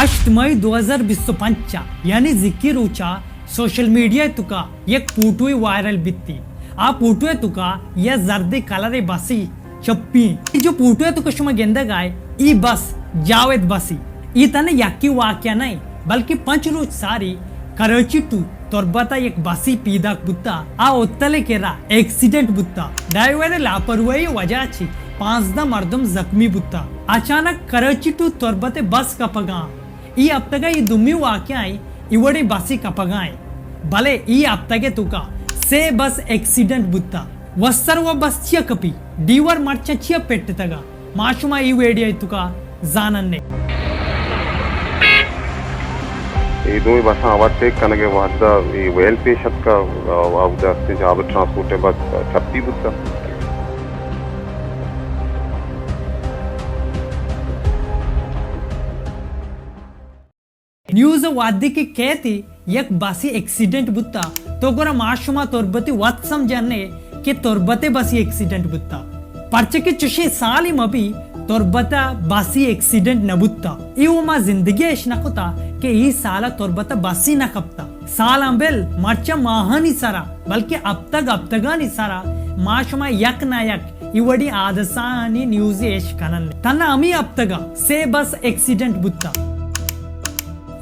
ہشت مئی دو ہزار بیست و پنچ ءَ، یعنی زکی روچا سوشل میڈیا ءِ توکا یک پوٹوے وائرل بیتی۔ آ پوٹو ءِ توکا یک زردیں کلرے بسی چپی۔ اے جو پوٹو ءِ توکا شما گندگ ءَ ئے، اے بس جاوید بسی۔ اے تھنا یکے واقعہ نہ اِنت، بلکہ پنچ روچ ساری کراچی ٹو تربت ءَ یک بسے پیداک بوتا، آ ہوٹل ءِ کرا ایکسیڈنٹ بوتا۔ ڈرائیور ءِ لاپرواہی ءِ وجہ چہ پانزدہ مردم زخمی بوتا۔ اچانک کراچی ٹو تربت ءِ بس کپگ ءَ اِنت۔ اے ہپتگ ءِ اے دومی واقعہ اِنت، اے وڑیں بسے کپگ ءَ اِنت۔ بلے اے ہپتگ ءِ توکا سے بس ایکسیڈنٹ بوتا۔ وستر ءَ بس چیا کپی؟ ڈیور مرچاں چیا پٹتگ ءَ؟ ما شما اے ویڈیو ءِ توکا زانن ایں۔ اے دوئیں بساں اوورٹیک کنگ ءِ وھد ءَ اے ویل پیش اتک ءُ اودا استیں جاور ٹرانسپورٹ ءِ بس چپی بوت۔ نیوز ءَ وھدے کہ کیت یک بسے ایکسیڈنٹ بوتا، تو گڑا ما شما تربتی وت سمجھن ایں کہ تربت ءِ بسے ایکسیڈنٹ بوتا۔ پرچہ کہ چشیں سالے مہ بی تربت ءَ بسے ایکسیڈنٹ نہ بوتا۔ اے و ما زندگی ءَ اش نہ کتا کہ اے سال ءَ تربت ءَ بسے نہ کپتا۔ سالاں بل، مرچاں ماہانی سرا، بلکہ ہپتگ ہپتگانی سرا ما شما یک نہ یک اے وڑیں حادثہانی نیوزے اش کنن۔ تھنا ہمے ہپتگا سے بس ایکسیڈنٹ بوتا۔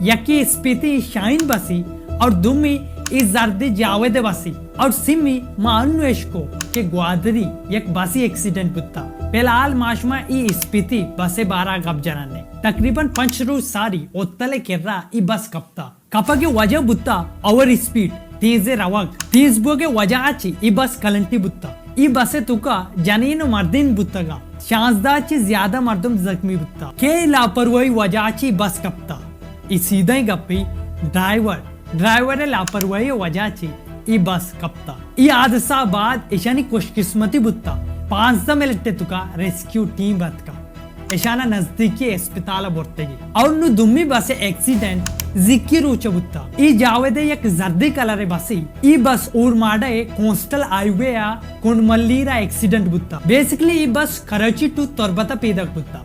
یکے اسپیتی شاہین بسی اور دومی اے زردیں جاوید بسی اور سیمی ما انو اشکو کہ گوادری یک بسی ایکسیڈنٹ بوتا۔ فی الحال ما شما اے اسپیتی بس بارا گپ جنن۔ تقریباً پنچ روچ ساری ہوٹل کرا اے بس کپتا۔ کپگ ءِ وجہ بوتا اوور اسپیڈ، تیزیں روگ۔ تیز بوگ ءِ وجہ چہ اے بس کلنٹی بوتا۔ اے بس ءِ توکا جنین و مردین بوتگاں۔ شانزدہ چہ زیادہ مردم زخمی بوتا۔ کئے لاپرواہی وجہ چہ اے بس کپتا؟ اے سیدھیں گپے، ڈرائیور، ڈرائیور ءِ لاپرواہی وجہ چہ اے بس کپتا۔ اے حادثہ بعد اشانی خوش قسمتی بوتا، پانزدہ منٹ ءِ توکا ریسکیو ٹیم اتکا۔ اشانا نزدیکی اسپتال ءَ برتگی۔ اور نو دومی بس ایکسیڈنٹ زکی روچ بوتا۔ اے جاوید یک زردی کلر بسی۔ اے بس اورماڑہ کونسٹل ہائی وے ءَ کنڈ ملیر ءَ ایکسیڈنٹ بوتا۔ بیسیکلی اے بس کراچی ٹو تربت ءَ پیداک بوتا۔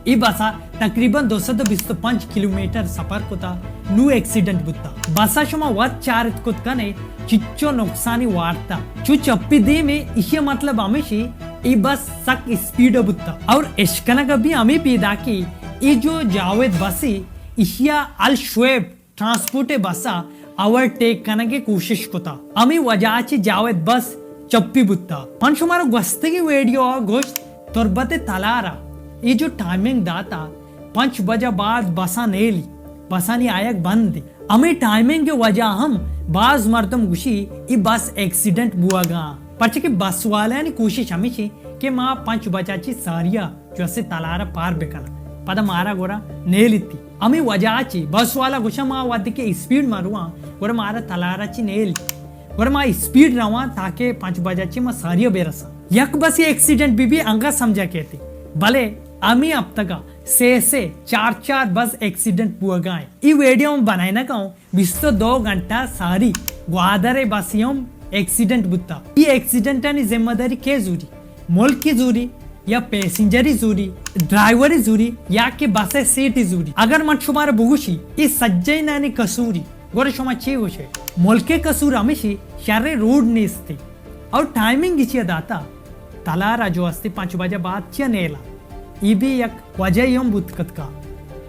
اے بس ءَ تقریباً دو سد و بیست و پنچ کلومیٹر سفر کتا، نو ایکسیڈنٹ بوتا۔ بس ءَ شما وت چارت کت کنے چچو نقصانی وارتا۔ چو چپی دیمے، ایشی مطلب ہمیشی اے بس سک اسپیڈ بوتا اور اشکنگ بھی ہمیں پیدا کی۔ اے جو جاوید بسی، ایشیا الشویب ٹرانسپورٹ بس ءَ اوورٹیک کنگ ءِ کوشش کتا۔ ہمیں وجہ چہ جاوید بس چپی بوتا۔ من شمارا گوستگی ویڈیو ءَ گوشت تربت تلار ءَ اے جو ٹائمنگ داتا، پنچ بجہ بعد بساں نیلی، بسانی آیگ بند۔ ہمیں ٹائمنگ ءِ وجہ ہم باز مردم گوشی اے بس ایکسیڈنٹ بوگا۔ پرچہ کہ بس والانی کوشش ہمیشی کہ ما پنچ بجہ چی ساریا جو اسے تلار ءَ پار بکناں، پدا مارا گورا نیلیتی۔ ہمیں وجہ چی بس والا گوشا ما وھدے کہ اسپیڈ ماں رواں، گورا مارا تلار ءَ چی نیلی، گورا ما اسپیڈ رواں تاکہ پنچ بجہ چی ما ساریا برساں۔ یک بسی ایکسیڈنٹ بی بی انگا سمجھا کیتی، بلے ہمیں ہپتگا سے سے چار چار بس ایکسیڈنٹ بوگا ہیں۔ ای ویڈیو ہم بنائینگا ہوں، بیست و دو گھنٹہ ساری گوادر بسی ہم ایکسیڈنٹ بوتا۔ ای ایکسیڈنٹانی ذمہ داری کے زوری؟ ملک زوری یا پیسنجری زوری، ڈرائیوری زوری یا کہ بس سیٹی زوری؟ اگر من شمارا بگوشی ای سجینانی قصوری، گڑا شما چی گوشے؟ ملک قصور ہمیشی شر روڈ نیستی اور ٹائمنگ چیا داتا؟ تلار ءَ جو استی پنچ بجہ بعد چیا نیلا؟ ای بھی یک وجہ ہم بوت کتکا۔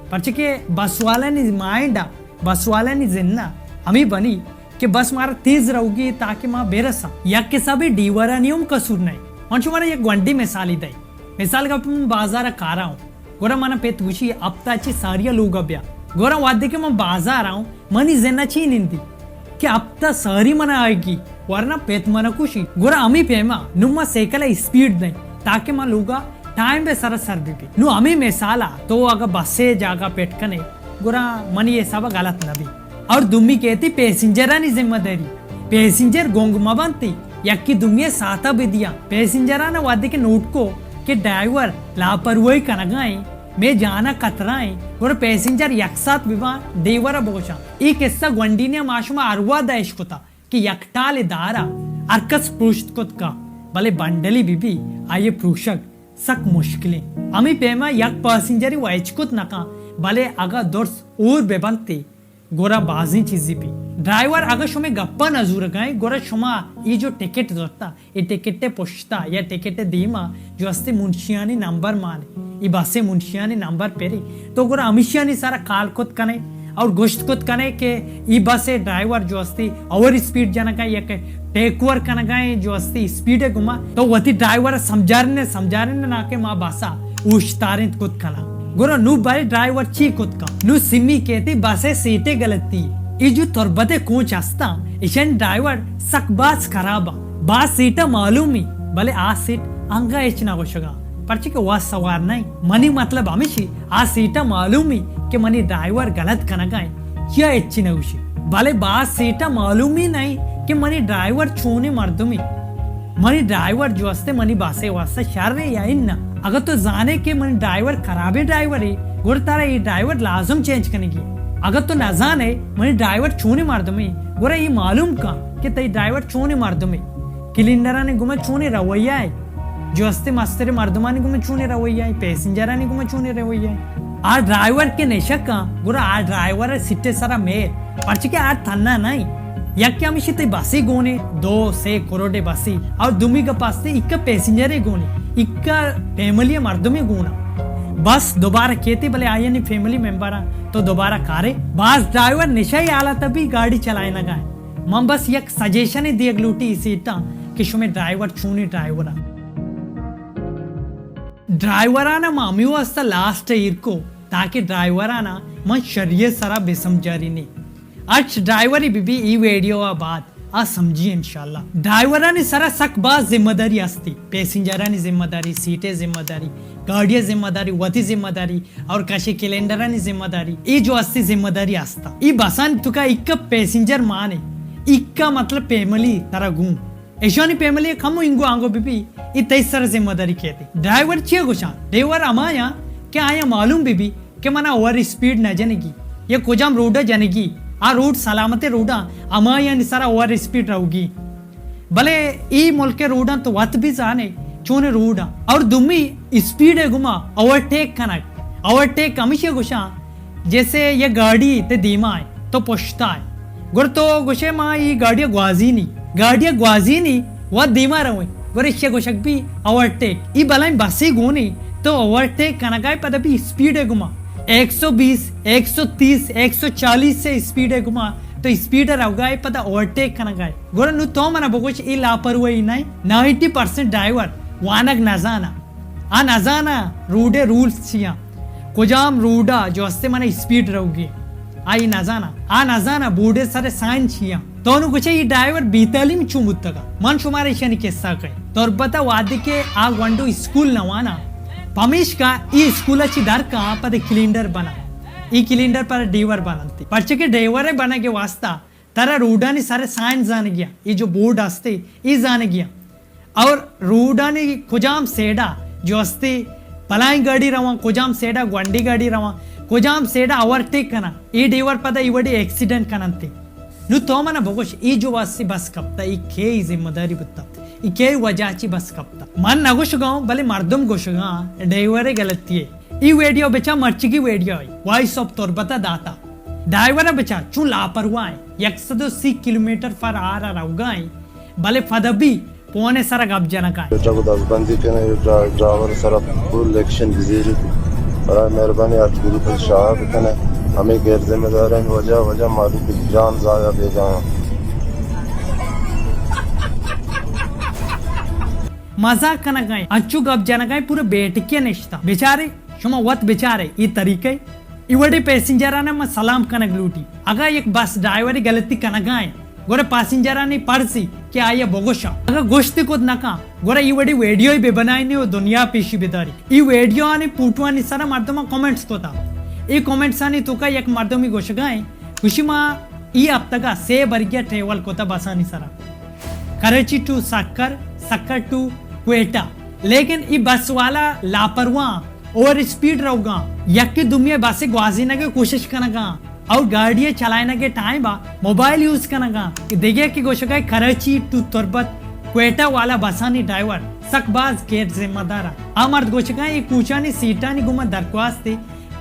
پرچہ کہ بس والانی مائنڈ ءَ، بس والانی ذہن ءَ ہمیں بنی کہ بس مارا تیز روگی تاکہ ما برساں۔ یک حسابے ڈیورانی ہم قصور نہیں۔ من شمارا یک گونڈی مثالی دئی۔ مثال گپ من بازار ءَ کارا ہوں۔ گڑا منا پت گوشی ہپتہ چی ساریا لوگا بیا۔ گڑا وھدے کہ من بازار آں، منی ذہن ءَ چی نندی کہ ہپتہ ساری منا آئیگی، ورنہ پت منا کشی۔ گڑا ہمے پیما نوں ما سائیکل ءَ اسپیڈ دئیں تاکہ ما لوگا ٹائم ءِ سرا سر بہ بی۔ نوں ہمے مثال ءَ تو اگہ بس ءِ جاگہ پٹ کنے، گڑا منی حساب ءَ غلط نہ بی۔ اور دومی کیتی پیسنجرانی ذمہ داری۔ پیسنجر گنگ مہ بنتی، یکی دومی ءَ ساہتا بدیاں۔ پیسنجران وھدے کہ نوٹ کو کہ ڈرائیور لاپرواہی کنگا ایں، مئے جانا خطرہ ایں، گڑا پیسنجر یک ساہت بباں، ڈیور ءَ بگوشاں۔ اے قصہ گونڈینی ءَ ما شما ہر وھد ءَ اشکتا کہ یک ٹالے دارا ہر کس پروشت کت کا، بلے بنڈلے بہ بی، آئی ءِ پروشگ سک مشکلیں۔ ہمے پیما یک پیسنجرے ویچ کت نہ کن، بلے اگاں درس ہور بہ بنتی، گڑا بازیں چیزی بی۔ ڈرائیور اگاں شمے گپا نہ زورگائیں، گڑا شما ای جو ٹکٹ زرتا، ای ٹکٹ پشتا یا ٹکٹ دیما جو استی منشیانی نمبر مانے، ای بس منشیانی نمبر پری، تو گڑا ہمیشیانی سرا کال کت کنے اور گوشت کت کنے کہ ای بس ڈرائیور جو استی اوور اسپیڈ جنگا یا کہ ٹیک اوور کنگا ایں جو استی اسپیڈ گما، تو وتی ڈرائیور سمجھارنے، سمجھارنے نا کہ ما بسا اوشتارینت کت کنا۔ گڑا نو بھائی ڈرائیور چی کت کن؟ نو سمی کیتی بس سیٹے غلطی۔ ای جو تربت کوچ ہستاں، ایشانی ڈرائیور سک باز خراب آں۔ باز سیٹا معلومی، بلے آ سیٹ انگا ہچ نہ گوشگا، پرچہ کہ وا سوار نہیں۔ منی مطلب ہمیشی، آ سیٹا معلومی کہ منی ڈرائیور غلط کنگا ایں، چیا ہچی نہ گوشی۔ بلے باز سیٹا معلومی نہیں کہ منی ڈرائیور چونیں مردمی۔ منی ڈرائیور جو استے منی باسے واسطہ شر ہے یا اناں؟ اگر تو زانے کہ منی ڈرائیور خرابیں ڈرائیور ہے، گڑا ترا یہ ڈرائیور لازم چینج کنگی۔ اگر تو نہ زانے منی ڈرائیور چونیں مردمی، گڑا یہ معلوم کن کہ تئی ڈرائیور چونیں مردمی۔ کلینڈرانی گما چونیں رویہ ہے، جو استے مستر مردمانی گما چونیں رویہ ہے، پیسنجرانی گما چونیں رویہ ہے۔ آ ڈرائیور کہ نشکاں، گڑا آ ڈرائیور سیٹے سرا میر، پرچہ کہ آ تھنا نہیں۔ یکے ہمیشی تئی بسی گونے، دو سے کروڑے بسی، اور دومی گپ استے اکا پیسنجرے گونے، اکا فیملی مردمے گونا۔ بس دوبارہ کیتی بلے آیانی فیملی ممبراں تو دوبارہ کارے۔ باز ڈرائیور نشہ حالت بھی گاڑی چلائے نگائے۔ من بس یک سجیشن دیگ لوٹی اسی تا کہ شمے ڈرائیور چونی ڈرائیور۔ ڈرائیورانا ما ہمی واسطہ لاسٹ ایر کو تاکہ ڈرائیورانا من شریعت سرا بہ سمجھارینی۔ اچ ڈرائیوری بی بی ای ویڈیو آ بعد آ سمجھی انشاءاللہ۔ ڈرائیورانی سرا سک باز ذمہ داری ہستی، پیسنجرانی ذمہ داری، سیٹے ذمہ داری، گاڑی ذمہ داری، وتی ذمہ داری اور کشے کیلنڈرانی ذمہ داری۔ ای جو ہستی ذمہ داری ہستا۔ ای بسان تو کا اکا پیسنجر مانے، اکا مطلب فیملی ترا گون۔ ایشانی فیملی کمو انگو آنگو بی بی، ای تئی سر ذمہ داری کیتی۔ ڈرائیور چیہ گوشاں؟ ڈرائیور ہمایاں کہ آیا معلوم بی بی کہ منا اوور اسپیڈ نہ جنگی یا کجام روڈ جنگی، آ روڈ سلامت روڈا ہمایانی سرا اوور اسپیڈ روگی۔ بلے ای ملک روڈاں تو وت بھی زانے چون روڈاں۔ اور دومی اسپیڈ گما اوورٹیک کنگ۔ اوورٹیک ہمیشہ گوشاں جیسے یہ گاڑی تے دیما ہے تو پشتا ہے۔ گڑ تو گوشے ما یہ گاڑی گوازی نہیں، گاڑی گوازی نہیں، وہ دیما رویں۔ گڑ ایشی گوشگ بھی اوورٹیک۔ ای بلائیں بسی گونی تو اوورٹیک کنگائے پدا بھی اسپیڈ گما۔ ایک سو بیس، ایک سو تیس، ایک سو چالیس سے اسپیڈ گما تو اسپیڈ روگائے پدا اوورٹیک کنگائے۔ گڑا نو تو منا بگوش، ای لاپرواہی نہیں؟ نائنٹی پرسنٹ ڈرائیور وانگ نزانا۔ آ نزانا روڈے رولز چیاں۔ کجام روڈا جو استے منا اسپیڈ روگی۔ آئی نزانا۔ آ نزانا بورڈے سر سائن چیاں۔ تو نو گوشے ای ڈرائیور بے تعلیم چون بوتگا؟ من شمارا ایشانی قصہ کہیں۔ تربتا وادی کے آ گونڈو اسکول نوانا۔ پمیشکا ای اسکولا چی در کہاں پد کلینڈر بنا۔ ای کلینڈر پر ڈیور بننتی۔ پرچہ کہ ڈیور بنگ واسطہ ترا روڈانی سر سائن زانگیا، ای جو بورڈ ہستے، ای زانگیا۔ اور روڈانی کجام سیڈا جو ہستے، بلائیں گاڑی رواں، کجام سیڈا گونڈی گاڑی رواں، کجام سیڈا اوورٹیک کنا، ای ڈیور پدا ای وڑی ایکسیڈنٹ کننتے۔ نو تو منا بگوش، ای جو واسطے بس کپتا، ای کئی ذمہ داری بوتا، ای کئی وجہ چی بس کپتا؟ من نہ گوشگاؤں، بلے مردم گوشگاں، ڈیور غلطی ہے۔ ای ویڈیو بچا مرچگی ویڈیو ہے، وائس آف تربتا داتا۔ ڈرائیور بچا چون لاپرواہ ہیں، یک سد و سی کلومیٹر پر آر روگا ہیں، بلے پدا بھی پونے سر گپ جنگا ہیں۔ بیٹا کو دزبندی کنے، ڈرا-، ڈرائیور سر فل ایکشن بزیری۔ برای مہربانی ہرچ گروپ شاہ بکنے، ہمیں غیر ذمہ دار ہیں، وجہ، وجہ مالک جان ضائع بیگا ہیں۔ مزاق کنگا ہیں، انچو گپ جنگا ہیں، پورا بیٹکے نشتا۔ بیچارے، شما وت بیچارے، یہ طریقے ای وڑے پیسنجرانا من سلام کنگ لوٹی۔ اگاں یک بس ڈرائیورے غلطی کنگا ایں، گڑا پاسنجرانی پرسی کہ آئی بگوشاں۔ اگاں گوشت کت نکاں، گڑا ای وڑے ویڈیوی بہ بنائینی و دنیا پیشی بداری۔ ای ویڈیو آنی پوٹوانی سرا مردماں کمنٹس کتا۔ ای کمنٹسانی توکا یک مردمی گوشگا ایں، گوشی ما ای ہفتگا سے برگیا ٹریول کتا بسانی سرا۔ کراچی ٹو سکر، سکر ٹو کوئٹہ۔ لیکن ای بس والا لاپرواہ، اوور اسپیڈ روگا، یکے دومی بس گوازینگ کوشش کنگا اور گاڑی چلائینگ ٹائم با موبائل یوز کنگا۔ دگہ کہ گوشگا کراچی ٹو تربت کوئٹہ والا بسانی ڈرائیور سک باز غیر ذمہ دار۔ آ مرد گوشگا ای کوچانی سیٹانی گوما درخواست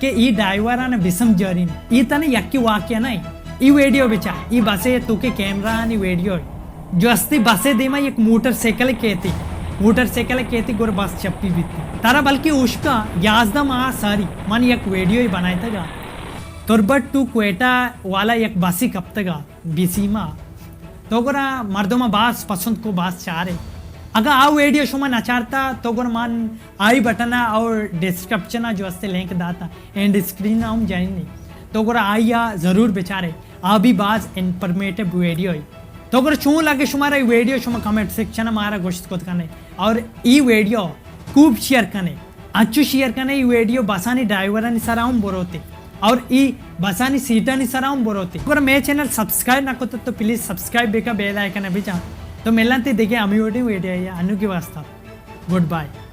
کہ ای ڈرائیوراں بسمجھارین۔ ای تنے یکی واقعہ نہ، ای ویڈیو بچار، ای بسے توکے کیمرہ آنی ویڈیو۔ جو استی بسے دیما یک موٹر سائیکل کیتی، موٹر سائیکل کیتی گور بس چپی بیتی۔ ترا بلکہ اوشکا یازدہ ماہ ساری من یک ویڈیو بنائیتگا، تربت ٹو کوئٹہ والا یک بسی کپتگا بسیما۔ تو گڑا مردم باز پسند کو، باز چارے۔ اگاں آ ویڈیو شما نہ چارتا تو گڑا من آئی بٹن اور ڈسکرپشن جو استے لنک داتا، اینڈ اسکرین ہم جائنی۔ تو گڑا آئی ضرور بچارے، آ بھی باز انفارمیٹیو ویڈیو ہے۔ تو گڑا چون لگے شمارا ای ویڈیو، شما کمنٹ سیکشن مارا گوشت کت کنے اور ای ویڈیو خوب شیئر کنے۔ انچو شیئر کنے ای ویڈیو بسانی ڈرائیورانی سرا ہم بروتے اور ای بسانی سیٹانی سرا ہم بروتے۔ اگر مے چینل سبسکرائب نہ کتو تو پلیز سبسکرائب بکا، بیل آئیکن بجا۔ تو ملنتے دیگه ہمی ویڈیو ویڈیو یا انو کی واسطہ۔ Good bye.